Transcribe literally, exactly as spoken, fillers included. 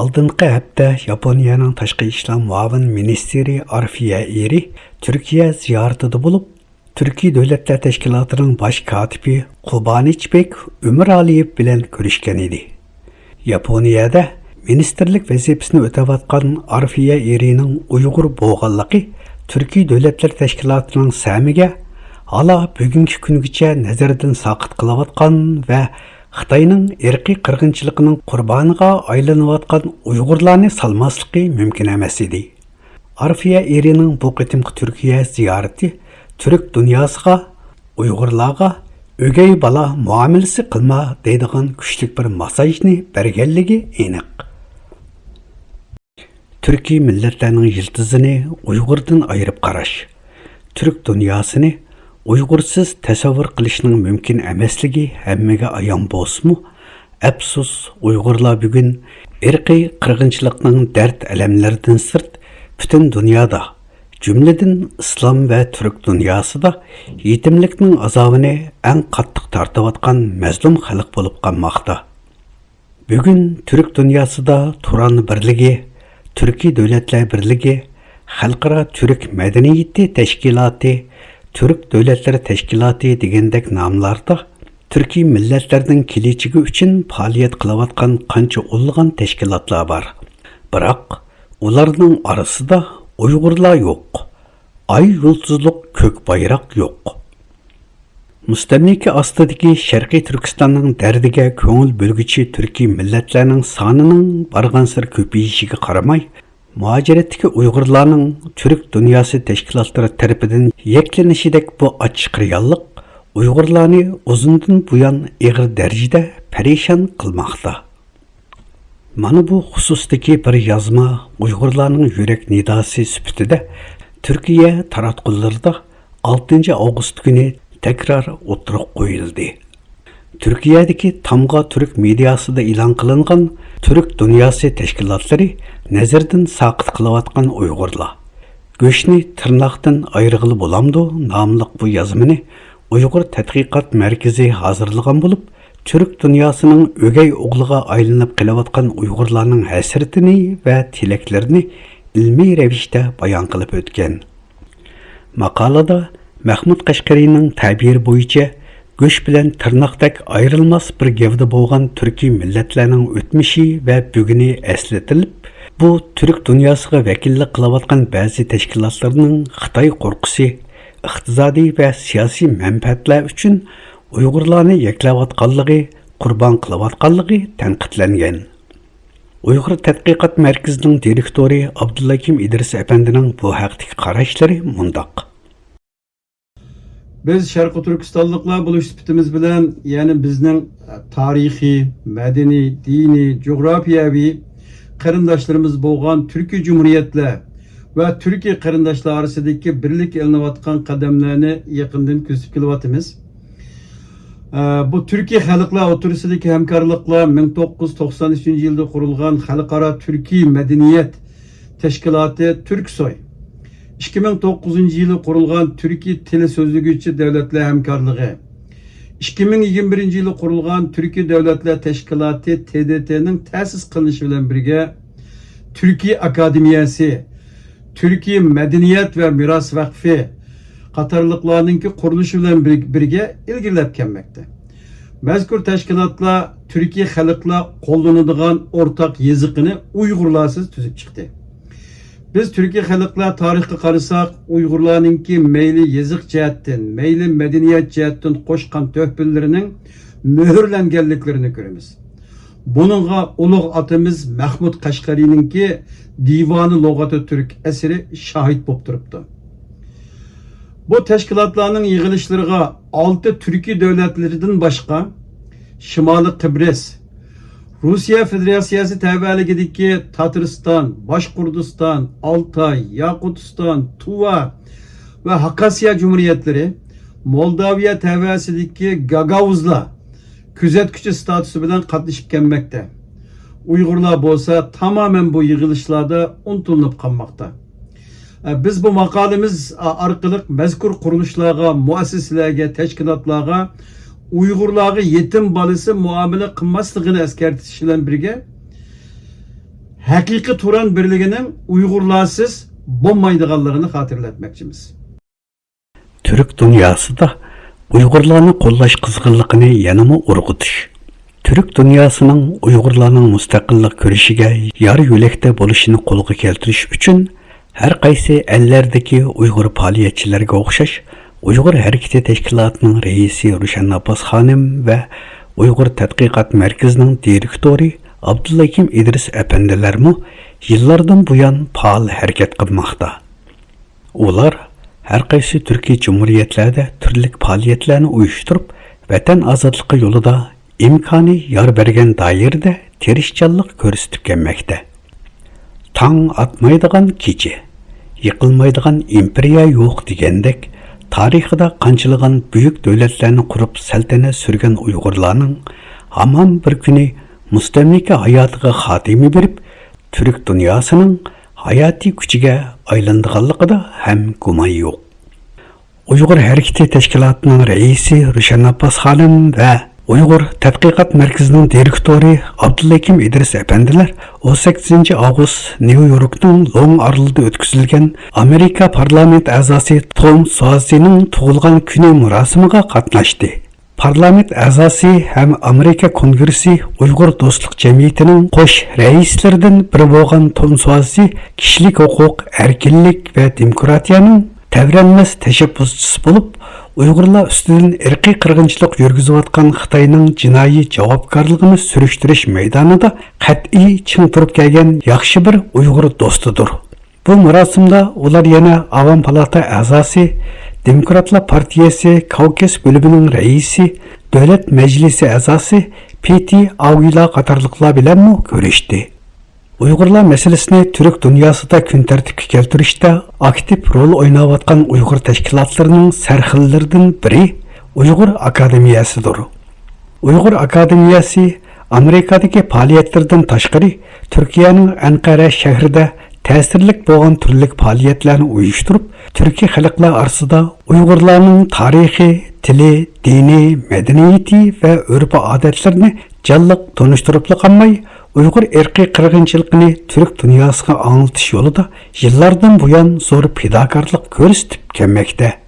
ئالدىنقى ھەپتە ياپونىيەنىڭ تاشقى ئىشلار مۇئاۋىن مىنىستىرى ئارفىيە ئېرى تۈركىيە زىيارىتىدە بولۇپ، تۈركىي دۆلەتلەر تەشكىلاتىنىڭ باش كاتىپى قوبانىچ بېك ئۆمۈرئالىيېۋ بىلەن كۆرۈشكەن ئىدى. ياپونىيەدە مىنىستىرلىك ۋەزىپىسىنى ئۆتەۋاتقان ئارفىيە ئېرىنىڭ ئۇيغۇر بولغانلىقى تۈركىي دۆلەتلەر تەشكىلاتىنىڭ سەمىگە ھالا بۈگۈنكى كۈنگىچە نەزەردىن ساقىت قىلىۋاتقان ۋە خىتاينىڭ ئىرقىي قىرغىنچىلىقىنىڭ قۇربانىغا ئايلىنىۋاتقان ئۇيغۇرلارنى سالماسلىقى مۇمكىن ئەمەس ئىدى. ئارفىيە ئېرىنىڭ بۇ قېتىمقى تۈركىيە زىيارىتى تۈرك دۇنياسىغا، ئۇيغۇرلارغا ئۆگەي بالا مۇئامىلىسى قىلما دەيدىغان كۈچلۈك بىر ماساژنى بەرگەنلىكى ئېنىق. تۈركىي مىللەتلەرنىڭ يىلتىزىنى ئۇيغۇردىن ئايرىپ قاراش، تۈرك دۇنياسىنى ئۇيغۇرسىز تەسەۋۋۇر قىلىشنىڭ مۇمكىن ئەمەسلىكى ھەممىگە ئايان بولسىمۇ، ئەپسۇس، ئۇيغۇرلار بۈگۈن ئىرقىي قىرغىنچىلىقنىڭ دەرد-ئەلەملىرىدىن سىرت، پۈتۈن دۇنيادا، جۈملىدىن ئىسلام ۋە تۈرك دۇنياسىدا يېتىملىكنىڭ ئازابىنى ئەڭ قاتتىق تارتىۋاتقان مەزلۇم خەلق بولۇپ قالماقتا. بۈگۈن تۈرك دۇنياسىدا تۇران بىرلىكى، تۈركىي دۆلەتلەر بىرلىكى، خەلقئارا تۈرك مەدەنىيىتى تەشكىلاتى، تۈرك دۆلەتلىرى تەشكىلاتى دېگەندەك ناملاردا تۈركىي مىللەتلەرنىڭ كېلىچىكى ئۈچۈن پائالىيەت قىلىۋاتقان قانچە ئونلىغان تەشكىلاتلار بار. بىراق، ئۇلارنىڭ ئارىسىدا ئۇيغۇرلار يوق. ئاي يۇلتۇزلۇق كۆك بايراق يوق. مۇستەملىكە ئاستىدىكى شەرقىي تۈركىستاننىڭ دەردىگە كۆڭۈل بۆلگۈچى تۈركىي مىللەتلەرنىڭ سانىنىڭ بارغانسېرى كۆپىيىشىگە قارىماي، مۇھاجىرەتتىكى ئۇيغۇرلارنىڭ تۈرك دۇنياسى تەشكىلاتلىرى تەرىپىدىن يەكلىنىشىدەك بۇ ئاچچىق رېئاللىق ئۇيغۇرلارنى ئۇزۇندىن بۇيان ئېغىر دەرىجىدە پەرىشان قىلماقتا. مانا بۇ خۇسۇستىكى بىر يازما ئۇيغۇرلارنىڭ يۈرەك نىداسى سۈپىتىدە تۈركىيە تاراتقۇلىرىدا ئالتىنچى ئاۋغۇست كۈنى تەكرار ئوتتۇرىغا قويۇلدى. تۈركىيەدىكى تامغا تۈرك مېدىياسىدا ئېلان قىلىنغان تۈرك دۇنياسى تەشكىلاتلىرى نەزەردىن ساقىت قىلىۋاتقان ئۇيغۇرلار، گۆشنى تىرناقتىن ئايرىغىلى بولامدۇ؟ ناملىق بۇ يازمىنى ئۇيغۇر تەتقىقات مەركىزى ھازىرلىغان بولۇپ، تۈرك دۇنياسىنىڭ ئۆگەي ئوغلىغا ئايلىنىپ قېلىۋاتقان ئۇيغۇرلارنىڭ ھەسرىتىنى ۋە تىلەكلىرىنى ئىلمىي رەۋىشتە بايان قىلىپ ئۆتكەن. ماقالىدا مەھمۇد قەشقەرىنىڭ تەبىرى بويىچە گۆش بىلەن تىرناقتەك ئايرىلماس بىر گەۋدە بولغان تۈركىي مىللەتلەرنىڭ ئۆتمۈشى ۋە بۈگۈنى ئەسلىتىلىپ، بۇ تۈرك دۇنياسىغا ۋەكىللىك قىلىۋاتقان بەزى تەشكىلاتلارنىڭ خىتاي قورقۇسى، ئىقتىسادىي ۋە سىياسىي مەنپەئەتلەر ئۈچۈن ئۇيغۇرلارنى يەكلەۋاتقانلىقى، قۇربان قىلىۋاتقانلىقى تەنقىدلەنگەن. ئۇيغۇر تەتقىقات مەركىزىنىڭ دىرېكتورى ئابدۇللاكىم ئىدرىس ئەپەندىنىڭ بۇ ھەقتىكى قاراشلىرى مۇنداق. بىز شەرقىي تۈركىستانلىقلار بولۇش سۈپىتىمىز بىلەن، يەنى بىزنىڭ تارىخىي، مەدەنىي، دىنىي، جۇغراپىيەۋى قېرىنداشلىرىمىز بولغان تۈركىي جۇمھۇرىيەتلەر ۋە تۈركىي قېرىنداشلار ئارىسىدىكى بىرلىككە ئېلىنىۋاتقان قەدەملەرنى يېقىندىن كۆزىتىپ كېلىۋاتىمىز. ئە، بۇ تۈركىي خەلقلەر ئوتتۇرىسىدىكى ھەمكارلىقلار مىڭ توققۇز يۈز توقسان ئۈچىنچى يىلدا قۇرۇلغان خەلقئارا تۈركىي مەدەنىيەت تەشكىلاتى تۈركسوي، ئىككى مىڭ توققۇزىنچى يىلى قۇرۇلغان تۈركىي تىلى سۆزلىگۈچى دۆلەتلەر ھەمكارلىقى، ئىككى مىڭ يىگىرمە بىرىنچى يىلى قۇرۇلغان تۈركىي دۆلەتلەر تەشكىلاتى، تى دى تىنىڭ تەسىس قىلىنىشى بىلەن بىرگە، تۈركىي ئاكادېمىيەسى، تۈركىي مەدەنىيەت ۋە مىراس ۋەقفى قاتارلىقلارنىڭكى قۇرۇلۇشى بىلەن بىر-، بىرگە ئىلگىرىلەپ كەلمەكتە. مەزكۇر تەشكىلاتلار تۈركىي خەلقلەر قوللىنىدىغان ئورتاق يېزىقىنى ئۇيغۇرلارسىز تۈزۈپ چىقتى. بىز تۈركىي خەلقلەر تارىخقا قارىساق، ئۇيغۇرلارنىڭكى مەيلى يېزىق جەھەتتىن، مەيلى مەدەنىيەت جەھەتتىن قوشقان تۆھپىلىرىنىڭ مۆھۈرلەنگەنلىكلىرىنى كۆرىمىز. بۇنىڭغا ئۇلۇغ ئاتىمىز مەھمۇد قەشقەرىنىڭكى دىۋانى لۇغاتى تۈرك ئەسىرى شاھىت بولۇپ تۇرۇپتۇ. بۇ تەشكىلاتلارنىڭ يىغىلىشلىرىغا ئالتە تۈركىي دۆلەتلىرىدىن باشقا، شىمالىي قىبرىس، روسىيە فېدېراتسىيەسى تەۋەلىكىدىكى تاتارىستان، باشقۇرتىستان، ئالتاي، ياقۇتىستان، تۇۋا ۋە خاكاسىيا جۇمھۇرىيەتلىرى، مولداۋىيە تەۋەسىدىكى گاگاۋۇزلار كۆزەتكۈچى ستاتۇسى بىلەن قاتنىشىپ كەلمەكتە. ئۇيغۇرلار بولسا تامامەن بۇ يىغىلىشلاردا ئۇنتۇلۇنۇپ قالماقتا. بىز بۇ ماقالىمىز ئارقىلىق مەزكۇر قۇرۇلۇشلارغا، مۇئەسسىسىلەرگە، تەشكىلاتلارغا ئۇيغۇرلارغا يېتىم بالىسى مۇئامىلە قىلماسلىقىنى ئەسكەرتىش بىلەن بىرگە، ھەقىقىي تۇران بىرلىكىنىڭ ئۇيغۇرلارسىز بولمايدىغانلىقىنى خاتىرىلەتمەكچىمىز. تۈرك دۇنياسىدا ئۇيغۇرلارنى قوللاش قىزغىنلىقىنى يەنىمۇ ئۇرغۇتۇش. تۈرك دۇنياسىنىڭ ئۇيغۇرلارنىڭ مۇستەقىللىق كۈرىشىگە يار يۆلەكتە بولۇشىنى قولغا كەلتۈرۈش ئۈچۈن، ھەر قايسى ئەللەردىكى ئۇيغۇر پائالىيەتچىلەرگە ئوخشاش، ئۇيغۇر ھەرىكىتى تەشكىلاتىنىڭ رەئىسى روشەن ئابباس خانىم ۋە ئۇيغۇر تەتقىقات مەركىزىنىڭ دىرېكتورى ئابدۇلھەكىم ئىدرىس ئەپەندىلەرمۇ يىللاردىن بۇيان پائال ھەرىكەت قىلماقتا. ئۇلار ھەر قايسى تۈركىي جۇمھۇرىيەتلەردە تۈرلۈك پائالىيەتلەرنى ئۇيۇشتۇرۇپ، ۋەتەن ئازادلىقى يولىدا ئىمكانى يار بەرگەن دائىرىدە تىرىشچانلىق كۆرسىتىپ كەلمەكتە. تاڭ ئاتمايدىغان كېچە، يىقىلمايدىغان ئىمپېرىيە يوق دېگەندەك، تارىخىدا قانچىلىغان بۈيۈك دۆلەتلەرنى قۇرۇپ سەلتەنەت سۈرگەن ئۇيغۇرلارنىڭ ھامان بىر كۈنى مۇستەملىكە ھاياتىغا خاتىمە بېرىپ، تۈرك دۇنياسىنىڭ ھاياتىي كۈچىگە ئايلىنىدىغانلىقىدا ھەم گۇمان يوق. ئۇيغۇر ھەرىكىتى تەشكىلاتىنىڭ رەئىسى روشەن ئابباس خانىم ۋە ئۇيغۇر تەتقىقات مەركىزىنىڭ دىرېكتورى ئابدۇلھەكىم ئىدرىس ئەپەندىلەر ئون سەككىزىنچى ئاۋغۇست نيۇ يوركنىڭ لونگ ئارىلىدا ئۆتكۈزۈلگەن ئامېرىكا پارلامېنت ئەزاسى توم سۇئازىنىڭ تۇغۇلغان كۈنى مۇراسىمىغا قاتناشتى. پارلامېنت ئەزاسى ھەم ئامېرىكا كونگرېسسى ئۇيغۇر دوستلۇق جەمئىيىتىنىڭ قوش رەئىسلىرىدىن بىرى بولغان توم سۇئازى كىشىلىك ھوقۇق، ئەركىنلىك ۋە دېموكراتىيەنىڭ تەۋرەنمەس تەشەببۇسچىسى بولۇپ، ئۇيغۇرلار ئۈستىدىن ئىرقىي قىرغىنچىلىق يۈرگۈزۈۋاتقان خىتاينىڭ جىنايى جاۋابكارلىقىنى سۈرۈشتۈرۈش مەيدانىدا قەتئىي چىڭ تۇرۇپ كەلگەن ياخشى بىر ئۇيغۇر دوستىدۇر. بۇ مۇراسىمدا ئۇلار يەنە ئاۋام پالاتا ئەزاسى، دېموكراتلار پارتىيەسى كاۋكاز بۆلۈمىنىڭ رەئىسى، دۆلەت مەجلىسى ئەزاسى پېتى ئاۋىلا قاتارلىقلار بىلەنمۇ كۆرۈشتى. ئۇيغۇرلار مەسىلىسىنى تۈرك دۇنياسىدا كۈن تەرتىپكە كەلتۈرۈشتە ئاكتىپ رول ئويناۋاتقان ئۇيغۇر تەشكىلاتلىرىنىڭ سەرخىللىرىدىن بىرى ئۇيغۇر ئاكادېمىيەسىدۇر. ئۇيغۇر ئاكادېمىيەسى ئامېرىكادىكى پائالىيەتلىرىدىن تاشقىرى، تۈركىيەنىڭ ئەنقەرە شەھىرىدە تەسىرلىك بولغان تۈرلۈك پائالىيەتلەرنى ئۇيۇشتۇرۇپ، تۈركىي خەلقلەر ئارىسىدا ئۇيغۇرلارنىڭ تارىخى، تىلى، دىنى، مەدەنىيىتى ۋە ئۆرپ-ئادەتلىرىنى جانلىق تونۇشتۇرۇپلا قالماي، ئۇيغۇر ئىرقىي قىرغىنچىلىقىنى تۈرك دۇنياسىغا ئاڭلىتىش يولىدا يىللاردىن بۇيان زور پىداكارلىق كۆرسىتىپ كەلمەكتە.